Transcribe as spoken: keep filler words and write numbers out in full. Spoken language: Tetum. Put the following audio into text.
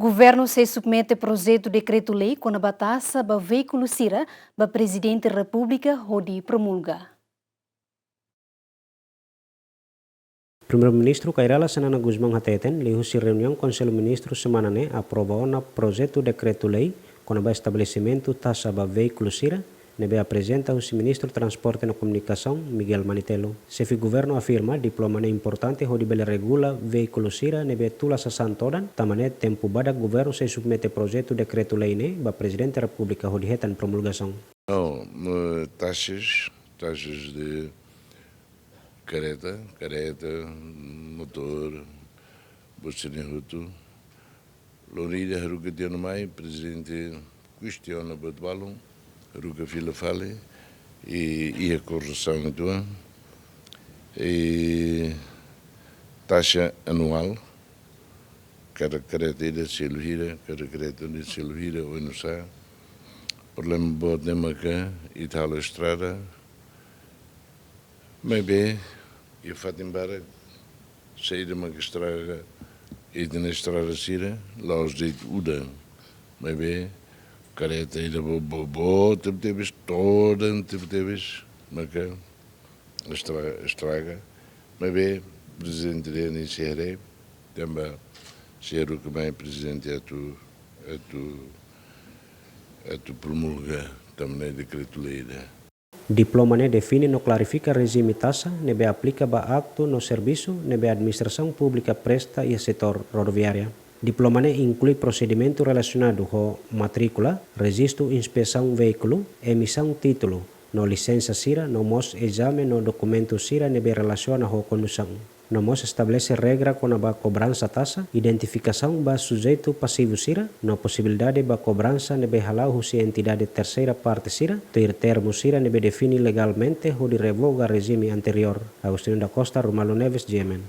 Governu sei submete projetu dekretu-lei kona-ba taxa ba veíkulu sira ba Prezidente Repúblika hodi promulga. Primeiru-Ministru Kay Rala Xanana Gusmão hateten, liuhusi reuniaun Konsellu Ministru semana ne'e aprova ona projetu dekretu-lei kona-ba estabelesimentu taxa ba veíkulu sira, ne'ebé aprezenta husi Ministru Transporte no Komunikasaun, Miguel Manitelo. Xefe Governu afirma diploma ne'e importante hodi bele regula veíkulu sira ne'ebé tula sasán todan, tanba ne'e tempu badak Governu sei submete projetu dekretu-lei ne'e ba Prezidente Repúblika hodi hetan promulgasaun. Não, eh, taxas, taxas de kareta, kareta, motór, buat sira-ne'e hotu. Loron ida haruka tiha ona mai, Prezidente kestiona buat balun, haruka fila fali, i iha korresaun uitoan, i taxa anuál, kada kareta ida selu hira, kada kareta ida selu hira, oinsá. Problema boot ne'e maka ita halo estrada, maibé, iha fatin barak, saida maka estraga, ita-nia estrada sira, la'ós de'it udan. Maibé, kareta ida boot, boot, boot, tebetebes, todan, tebetebes, maka estra-, estraga. Maibé, Prezidente dehan sei haree, tanba sei haruka mai Prezidente atu, atu, atu promulga, tanba ne'e dekretu-lei ida. Diploma ne'e define no klarifika rejime taxa ne'ebé aplika ba aktu no servisu ne'ebé administrasaun públika presta iha setór rodoviária. Diploma ne'e inklui prosedimentu relasionadu ho matríkula, rejistu inspesaun veíkulu, emisaun títulu, no lisensa sira, no mós ezame no dokumentu sira ne'ebé relasiona ho kondusaun. No mós estabelese regra kona-ba kobransa taxa, identifikasaun ba sujeitu pasivu sira, no posibilidade ba kobransa ne'ebé hala'o husi entidade terseira parte sira, tuir termu sira ne'ebé define legalmente hodi revoga rejime anteriór. Agostinho da Costa, Romualdo Neves, G M N.